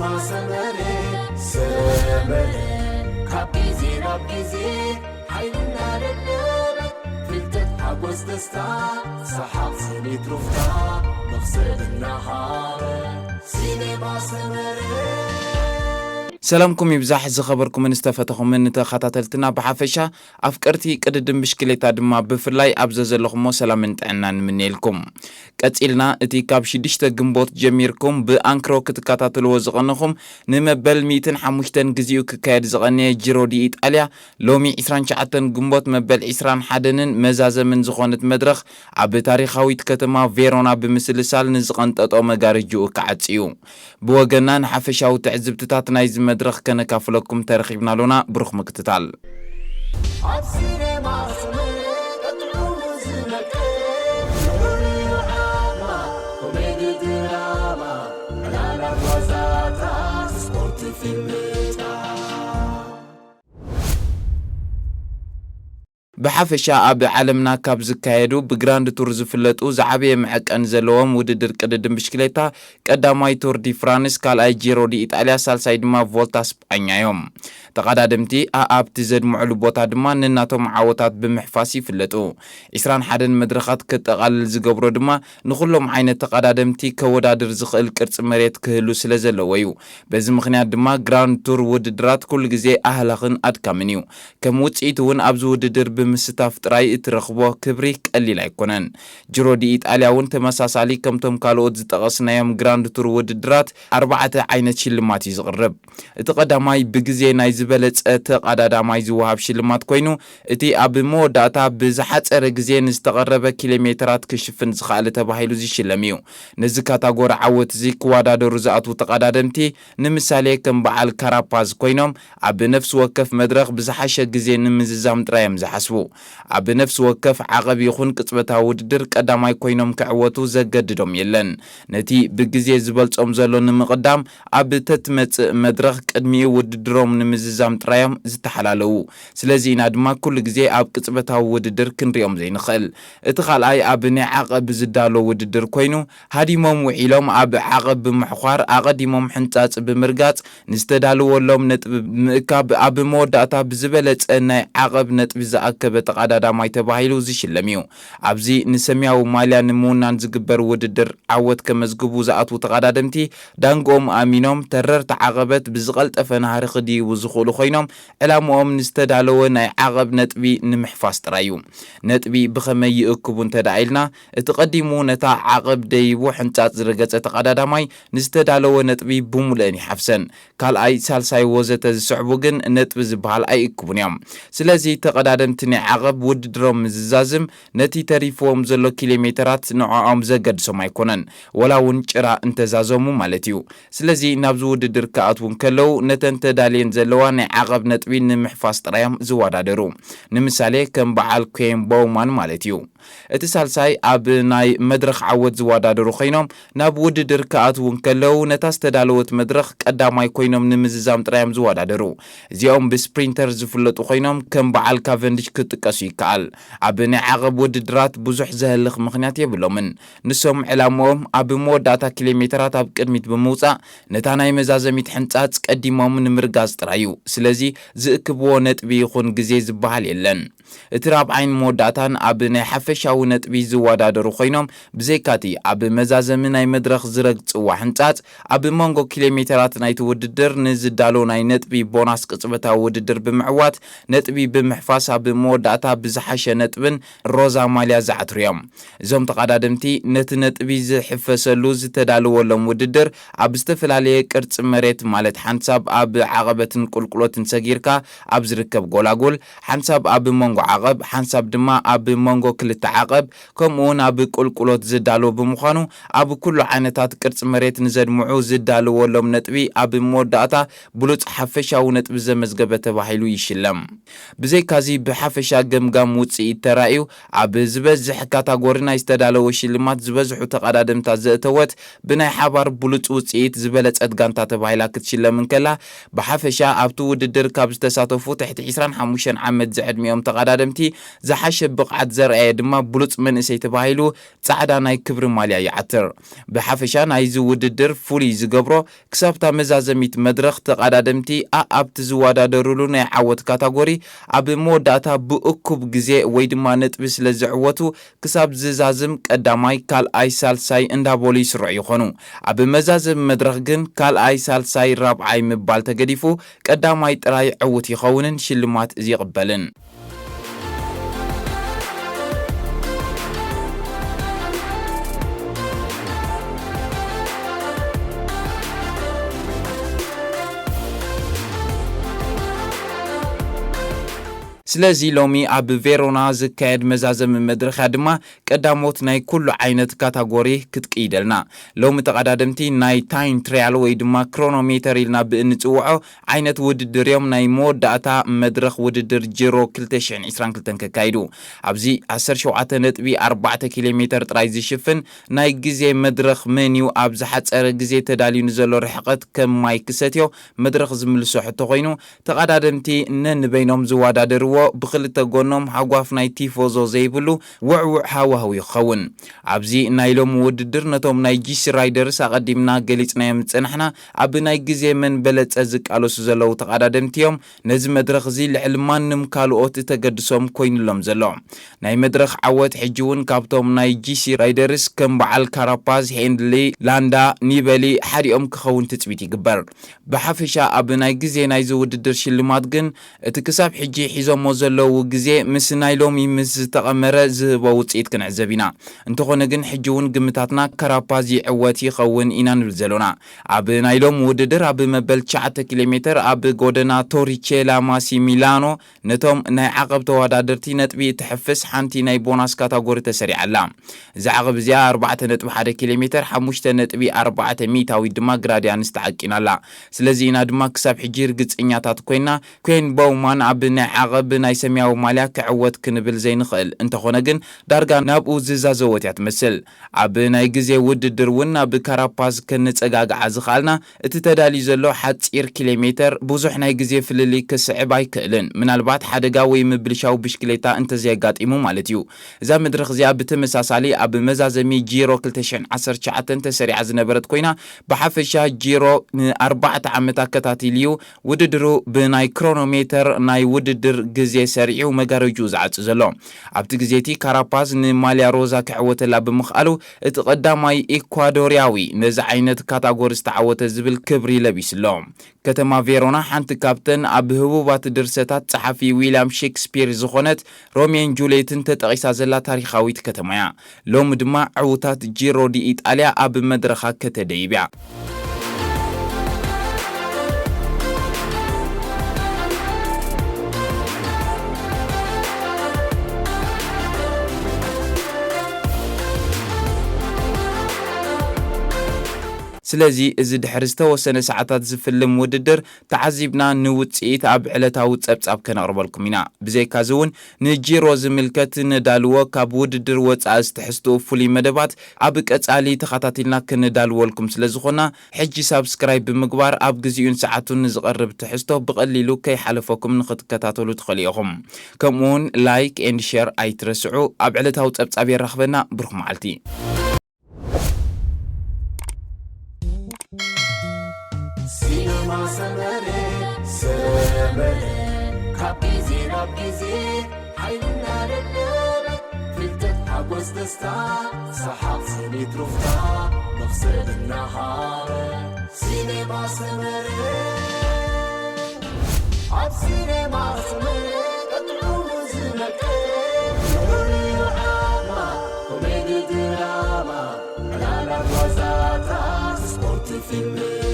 ሰመረ ሰመረ ካብ ግዜ ናብ ግዜ ሓይልና ደለበ ፍልጠት ሓጎስ ደስታ ሰሓቕ ስኒት ሩፍታ መኽሰብ እናሃረ ሲኔማ ሰመረ። ሰላምኩም ይብዛሕ ዝኸበርኩምን ዝተፈተኹምን ተኸታተልትና ብሓፈሻ ኣፍቀርቲ ቅድድም ብሽክሌታ ድማ ብፍላይ ኣብ ዘዘለኹሞ ሰላምን ጥዕናን ንምነየልኩም። ቀጺልና እቲ ካብ ሽዱሽተ ግንቦት ጀሚርኩም ብኣንክሮ ክትከታተልዎ ዝቐነኹም ንመበል ሚእትን ሓሙሽተን ግዜኡ ክካየድ ዝቐነየ ጂሮ ዲ ኢጣልያ ሎሚ ዕስራን ትሽዓተን ግንቦት መበል ዕስራን ሓደን መዛዘምን ዝኾነት መድረኽ ኣብ ታሪኻዊት ከተማ ቬሮና ብምስልሳል ንዝቐንጠጦ መጋረጅኡ ክዓጽ እዩ። ብወገና ንሓፈሻዊ ትዕዝብትታት ናይዚ መድረኽ ከነካፍለኩም ተረኺብና ኣሎና። ብሩኽ ምክትታል። ኣብ ሲኔማ ሰመረ ጥዑሙ ዝነቅል ዑዑ ዓማ ኮሜዲ ድራማ ዕላላት ዋዛታት ስፖርት ፊልምታት ብሓፈሻ ኣብ ዓለምና ካብ ዝካየዱ ብግራንድ ቱር ዝፍለጡ ዝዓበየ መዐቀኒ ዘለዎም ውድድር ቅድድም ብሽክሌታ ቀዳማይ ቱር ዲ ፍራንስ፣ ካልኣይ ጂሮ ዲ ኢጣልያ፣ ሳልሳይ ድማ ቮልታ ስጳኛ እዮም። ተቐዳደምቲ ኣኣብቲ ዘድምዑሉ ቦታ ድማ ነናቶም ዓወታት ብምሕፋስ ይፍለጡ። ዕስራን ሓደን መድረኻት ከጠቓልል ዝገብሮ ድማ ንኹሎም ዓይነት ተቐዳደምቲ ከወዳድር ዝኽእል ቅርጺ መሬት ክህሉ ስለ ዘለዎ እዩ። በዚ ምኽንያት ድማ ግራንድ ቱር ውድድራት ኩሉ ግዜ ኣህላኽን ኣድካምን እዩ። ከም ውጽኢት እውን ኣብዚ ውድድር ብምስታፍ ጥራይ እትረኽቦ ክብሪ ቀሊል ኣይኮነን። ጅሮ ዲ ኢጣልያ እውን ተመሳሳሊ ከምቶም ካልኦት ዝጠቐስናዮም ግራንድ ቱር ውድድራት ኣርባዕተ ዓይነት ሽልማት እዩ ዝቕርብ። እቲ ቀዳማይ ብግዜ ናይ ዝበለጸ ተቐዳዳማይ ዝወሃብ ሽልማት ኮይኑ፣ እቲ ኣብ መወዳእታ ብዝሓጸረ ግዜ ንዝተቐረበ ኪሎ ሜተራት ክሽፍን ዝኸኣለ ተባሂሉ ዝሽለም እዩ። ነዚ ካታጎሪ ዓወት እዚ ክወዳደሩ ዝኣትዉ ተቐዳደምቲ ንምሳሌ ከም በዓል ካራፓዝ ኮይኖም ኣብ ነፍሲ ወከፍ መድረኽ ብዝሓሸ ግዜ ንምዝዛም ጥራይ እዮም ዝሓስቡ። ኣብ ነፍሲ ወከፍ ዓቐብ ይኹን ቅጽበታዊ ውድድር ቀዳማይ ኮይኖም ክዕወቱ ዘገድዶም የለን። ነቲ ብግዜ ዝበልጾም ዘሎ ንምቕዳም ኣብ ተትመጽእ መድረኽ ቅድሚኡ ውድድሮም ንምዝዛም ጥራዮም ዝተሓላለዉ። ስለዚ ኢና ድማ ኩሉ ግዜ ኣብ ቅጽበታዊ ውድድር ክንሪኦም ዘይንኽእል። እቲ ካልኣይ ኣብ ናይ ዓቐብ ዝዳሎ ውድድር ኮይኑ ሃዲሞም ውዒሎም ኣብ ዓቐብ ብምሕዃር ኣቐዲሞም ሕንጻጽ ብምርጋጽ ንዝተዳለወሎም ነጥቢ ብምእካብ ኣብ መወዳእታ ብዝበለጸ ናይ ዓቐብ ነጥቢ ዝኣከበ ተቐዳዳማይ ተባሂሉ ዝሽለም እዩ። ኣብዚ ንሰማያዊ ማልያ ንምውናን ዝግበር ውድድር ዓወት ከመዝግቡ ዝኣትዉ ተቐዳደምቲ ዳንግኦም ኣሚኖም ተረርቲ ዓቐበት ብዝቐልጠፈ ናህሪ ክድይቡ ዝኽእሉ ኮይኖም ዕላምኦም ንዝተዳለወ ናይ ዓቐብ ነጥቢ ንምሕፋስ ጥራይ እዩ። ነጥቢ ብኸመይ ይእክቡ እንተ ደኣ ኢልና እቲ ቀዲሙ ነታ ዓቐብ ደይቡ ሕንጻጽ ዝረገጸ ተቐዳዳማይ ንዝተዳለወ ነጥቢ ብሙሉአን ይሓፍሰን። ካልኣይ፣ ሳልሳይ ወዘተ ዝስዕቡ ግን ነጥቢ ዝበሃል ኣይእክቡን እዮም። ስለዚ ተቐዳደምቲ ናይ ዓቐብ ውድድሮም ምዝዛዝም ነቲ ተሪፍዎም ዘሎ ኪሎ ሜተራት ንዕኦም ዘገድሶም ኣይኮነን፣ ወላ እውን ጭራ እንተዛዘሙ ማለት እዩ። ስለዚ ናብዚ ውድድር ክኣትዉ እንከለዉ ነተን ተዳልየን ዘለዋ ናይ ዓቐብ ነጥቢ ንምሕፋስ ጥራዮም ዝወዳደሩ። ንምሳሌ ከም በዓል ኩዌን ቦውማን ማለት እዩ። እቲ ሳልሳይ ኣብ ናይ መድረኽ ዓወት ዝወዳደሩ ኮይኖም ናብ ውድድር ክኣትዉ እንከለዉ ነታ ዝተዳለወት መድረኽ ቀዳማይ ኮይኖም ንምዝዛም ጥራዮም ዝወዳደሩ። እዚኦም ብስፕሪንተር ዝፍለጡ ኮይኖም ከም በዓል ካቨንዲሽ ክጥቀሱ ይከኣል። ኣብ ናይ ዓቐብ ውድድራት ብዙሕ ዘህልኽ ምኽንያት የብሎምን። ንሶም ዕላምኦም ኣብ መወዳእታ ኪሎ ሜተራት ኣብ ቅድሚት ብምውጻእ ነታ ናይ መዛዘሚት ሕንጻጽ ቀዲሞም ንምርጋጽ ጥራይ እዩ። ስለዚ ዝእክብዎ ነጥቢ ይኹን ግዜ ዝበሃል የለን። እቲ ራብዓይን መወዳእታን ኣብ ናይ ሓፈሻዊ ነጥቢ ዝወዳደሩ ኮይኖም ብዘይካቲ ኣብ መዛዘሚ ናይ መድረኽ ዝረግጽዋ ሕንጻጽ ኣብ መንጎ ኪሎ ሜተራት ናይቲ ውድድር ንዝዳሎ ናይ ነጥቢ ቦናስ ቅጽበታዊ ውድድር ብምዕዋት ነጥቢ ብምሕፋስ ኣብ መወዳእታ ብዝሓሸ ነጥብን ሮዛ ማልያ ዝዓትሩ እዮም። እዞም ተቐዳደምቲ ነቲ ነጥቢ ዝሕፈሰሉ ዝተዳለወሎም ውድድር ኣብ ዝተፈላለየ ቅርጺ መሬት ማለት ሓንሳብ ኣብ ዓቐበትን ቁልቁሎትን ሰጊርካ ኣብ ዝርከብ ጎላጉል፣ ሓንሳብ ኣብ መንጎ ዓቐብ፣ ሓንሳብ ድማ ኣብ መንጎ ክልተ ዓቐብ ከምኡ እውን ኣብ ቁልቁሎት ዝዳሎ ብምዃኑ ኣብ ኩሉ ዓይነታት ቅርጺ መሬት ንዘድምዑ ዝዳለወሎም ነጥቢ ኣብ መወዳእታ ብሉጽ ሓፈሻዊ ነጥቢ ዘመዝገበ ተባሂሉ ይሽለም። ብዘይካዚ ብሓፈሻ ገምጋም ውጽኢት ተራእዩ ኣብ ዝበዝሕ ካታጎሪ ናይ ዝተዳለወ ሽልማት ዝበዝሑ ተቐዳደምታ ዘእተወት ብናይ ሓባር ብሉጽ ውጽኢት ዝበለጸት ጋንታ ተባሂላ ክትሽለም እንከላ ብሓፈሻ ኣብቲ ውድድር ካብ ዝተሳተፉ ትሕቲ ዕስራን ሓሙሽተን ዓመት ዝዕድሚኦም ተቐዳደምቲ ዝሓሸ ብቕዓት ዘርኣየ ድማ ብሉጽ መንእሰይ ተባሂሉ ጻዕዳ ናይ ክብሪ ማልያ ይዓትር። ብሓፈሻ ናይዚ ውድድር ፍሉይ ዝገብሮ ክሳብታ መዛዘሚት መድረኽ ተቐዳደምቲ ኣኣብቲ ዝወዳደሩሉ ናይ ዓወት ካታጎሪ ኣብ መወዳእታ ብእኩብ ግዜ ወይ ድማ ነጥቢ ስለ ዝዕወቱ ክሳብ ዝዛዝም ቀዳማይ፣ ካልኣይ፣ ሳልሳይ እንዳበሉ ይስርዑ ይኾኑ። ኣብ መዛዘሚ መድረኽ ግን ካልኣይ፣ ሳልሳይ፣ ራብዓይ ምባል ተገዲፉ ቀዳማይ ጥራይ ዕውት ይኸውንን ሽልማት ይቕበልን። ስለዚ ሎሚ ኣብ ቬሮና ዝካየድ መዛዘሚ መድረኽያ ድማ ቀዳሞት ናይ ኩሉ ዓይነት ካታጎሪ ክትቅይደልና። ሎሚ ተቐዳደምቲ ናይ ታይም ትሪያል ወይ ድማ ክሮኖሜተር ኢልና ብእንጽውዖ ዓይነት ውድድር እዮም ናይ መወዳእታ መድረኽ ውድድር ጂሮ ክልተ ሽሕን ዕስራን ክልተን ከካይዱ። ኣብዚ ዓሰርተ ሸውዓተ ነጥቢ ኣርባዕተ ኪሎ ሜተር ጥራይ ዝሽፍን ናይ ግዜ መድረኽ መን እዩ ኣብ ዝሓጸረ ግዜ ተዳልዩ ንዘሎ ርሕቐት ከም ማይ ክሰትዮ መድረኽ ዝምልሶ ሕቶ ኮይኑ፣ ተቐዳደምቲ ነንበይኖም ዝወዳደርዎ ብኽልተ ጎኖም ሃጓፍ ናይ ቲፎዞ ዘይብሉ ውዕውዕ ሃዋህው ይኸውን። ኣብዚ ናይ ሎሚ ውድድር ነቶም ናይ ጂሲ ራይደርስ ኣቐዲምና ገሊጽናዮም ዝጸናሕና ኣብ ናይ ግዜ መን በለጸ ዝቃለሱ ዘለዉ ተቐዳደምቲ እዮም። ነዚ መድረኽ እዚ ልዕሊ ማንም ካልኦት ተገድሶም ኮይኑሎም ዘሎ። ናይ መድረኽ ዓወት ሕጂ እውን ካብቶም ናይ ጂሲ ራይደርስ ከም በዓል ካራፓዝ፣ ሄንድሊ፣ ላንዳ፣ ኒበሊ ሓዲኦም ክኸውን ትጽቢት ይግበር። ብሓፈሻ ኣብ ናይ ግዜ ናይዚ ውድድር ሽልማት ግን እቲ ክሳብ ሕጂ ሒዞሞ ዘለዉ ግዜ ምስ ናይ ሎሚ ምስ ዝተቐመረ ዝህቦ ውጽኢት ክንዕዘብ ኢና። እንተኾነ ግን ሕጂ እውን ግምታትና ካራፓዝ ይዕወት ይኸውን ኢና ንብል ዘሎና። ኣብ ናይ ሎም ውድድር ኣብ መበል ትሽዓተ ኪሎ ሜተር ኣብ ጎደና ቶሪቼላ ማሲሚላኖ ነቶም ናይ ዓቐብ ተወዳደርቲ ነጥቢ እትሕፍስ ሓንቲ ናይ ቦናስ ካታጎሪ ተሰሪዓ ኣላ። እዛ ዓቐብ እዚኣ ኣርባዕተ ነጥቢ ሓደ ኪሎ ሜተር ሓሙሽተ ነጥቢ ኣርባዕተ ሚእታዊት ድማ ግራድያንስ ተዓቂና ኣላ። ስለዚ ኢና ድማ ክሳብ ሕጂ ርግጽኛታት ኮይና፣ ኩን ቦውማን ኣብ ናይ ዓቐብ ናይ ሰማያዊ ማልያ ክዕወት ክንብል ዘይንኽእል። እንተኾነ ግን ዳርጋ ናብኡ ዝዛዘወት እያ ትመስል። ኣብ ናይ ግዜ ውድድር እውን ናብ ካራፓዝ ከነጸጋግዓ ዝኸኣልና እቲ ተዳልዩ ዘሎ ሓጺር ኪሎ ሜተር ብዙሕ ናይ ግዜ ፍልልይ ክስዕብ ኣይክእልን፣ ምናልባት ሓደጋ ወይ ምብልሻው ብሽክሌታ እንተዘየጋጢሙ ማለት እዩ። እዛ መድረኽ እዚኣ ብተመሳሳሊ ኣብ መዛዘሚ ጂሮ ክልተ ሽሕን ዓሰርተ ትሽዓተን ተሰሪዓ ዝነበረት ኮይና፣ ብሓፈሻ ጂሮ ንኣርባዕተ ዓመት ኣከታቲሉ እዩ ውድድሩ ብናይ ክሮኖሜተር ናይ ውድድር ግዜ ሰሪዑ መጋረጅኡ ዝዓጽ ዘሎ። ኣብቲ ግዜ እቲ ካራፓዝ ንማልያ ሮዛ ክዕወተላ ብምኽኣሉ፣ እቲ ቀዳማይ ኢኳዶርያዊ ነዚ ዓይነት ካታጎሪ ዝተዓወተ ዝብል ክብሪ ለቢሱ ኣሎ። ከተማ ቬሮና ሓንቲ ካብተን ኣብ ህቡባት ድርሰታት ጸሓፊ ዊልያም ሼክስፒር ዝኾነት ሮሚዮን ጁልየትን ተጠቒሳ ዘላ ታሪኻዊት ከተማ እያ። ሎሚ ድማ ዕዉታት ጂሮ ዲ ኢጣልያ ኣብ መድረኻ ከተደይብ እያ። ስለዚ እዚ ድሕሪ ዝተወሰነ ሰዓታት ዝፍልም ውድድር ተዓዚብና ንውጽኢት ኣብ ዕለታዊ ጸብጻብ ከነቕርበልኩም ኢና። ብዘይካዚ እውን ንጂሮ ዝምልከት ነዳልዎ ካብ ውድድር ወጻኢ ዝተሕዝትኡ ፍሉይ መደባት ኣብ ቀጻሊ ተኸታቲልና ከነዳልወልኩም ስለ ዝኾና፣ ሕጂ ሳብስክራይብ ብምግባር ኣብ ግዜኡን ሰዓቱን ንዝቐርብ ትሕዝቶ ብቐሊሉ ከይሓለፈኩም ንኽትከታተሉ ትኽእሉ ኢኹም። ከምኡውን ላይክ ኤንድ ሼር ኣይትረስዑ። ኣብ ዕለታዊ ጸብጻብ የራኽበና። ብሩኽ መዓልቲ። ሲነማ ሰመረ፣ ሰመረ፣ ካብ ግዜ ናብ ግዜ ሓይልና ለለበ፣ ፍልጠት፣ ሓጎስ፣ ደስታ፣ ሰሓቕ፣ ስኒት፣ ሩፍታ፣ መኽሰብ እናሃበ። ሲነማ ሰመረ፣ ኣብ ሲነማ ሰመረ፣ ቀጥዑ ዝመቀ፣ ፍሉይ ዓማ፣ ኮሜዲ፣ ድራማ፣ ዕላላት፣ ዋዛታት፣ ስፖርት፣ ፊልም፣